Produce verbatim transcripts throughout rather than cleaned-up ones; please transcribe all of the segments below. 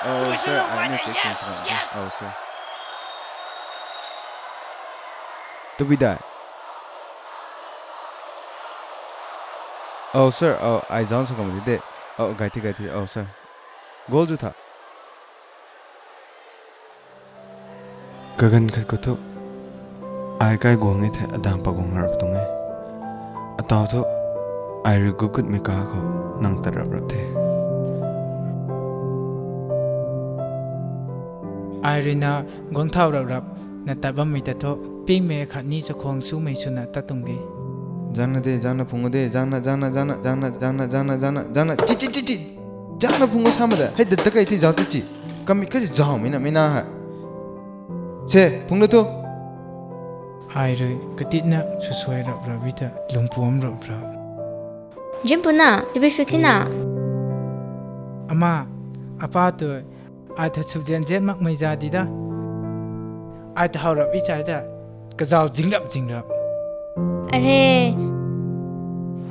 Oh, sir, ai ni check sw sw bam the. Oh, sir. Tabui dai. Oh, sir, oh, ai zauc sw kam di de. Oh, gay thi, gay thi. Oh, sir. Goal zu tha. Kaganv khat khou thu, ai kai guang e thei adaeng pa guang rap tuang e. Ataw thu, ai rui gutgutmei ka khou nang tat rap rap the. Ai rui na guang thau rap rap, na tat bammei ta thu, pingmei khat ni chakhwang swmei swna tat tuang de. Zangna de, zangna phung de, zangna, zangna, zangna, chi, chi, chi, chi. Zangna phung samei de, hei de ta kai thi zauc ti chi. Kamei kasi zaucmei na, mei na hei. Se, phung na thu. Ai rui katitna swsuai rap rap vi ta lungpuam rap rap. Zianpuna, tabui sw thina. Ama, apa tu, ai ta sw zian zian makmei za di da. Ai ta how rap i chai ta, kazauc zing rap zing rap. Are,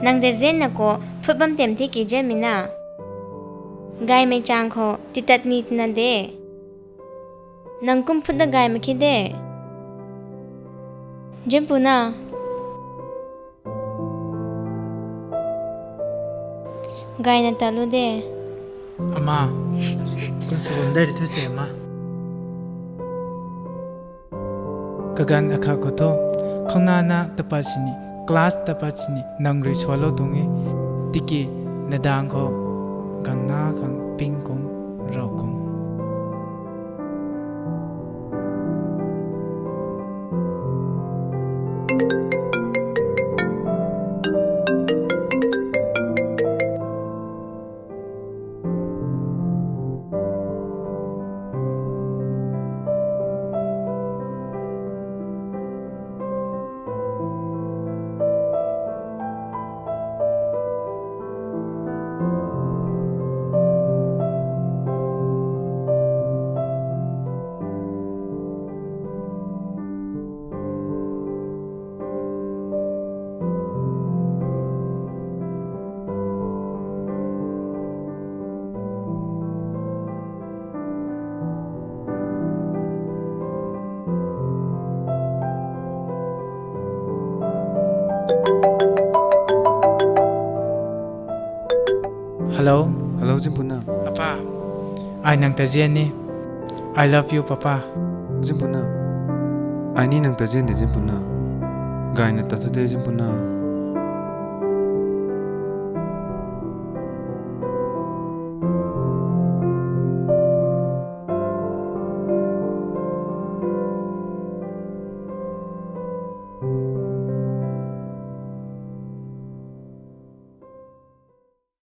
nang de zianna khou phut bam tem the ki zianmei na. Gaymei chang khou titat ni tina de. Nang kum phut da gay mak khe de. Zianpuna. Gayna tat lu de. Ama. Kum sw bam dai ri thu se ama. Kaganv akhat khou thu, khounana tapat sini, class tapat sini, nang rui sualou tuang e. Tiki, nadaeng khou, gangna khang ping kum, rau kum. Hello. Hello, Zianpuna. Apa, ai nang ta zian ni. I love you, Papa. Zianpuna. Ai ni nang ta zian de, Zianpuna. Gayna tat thu de, Zianpuna.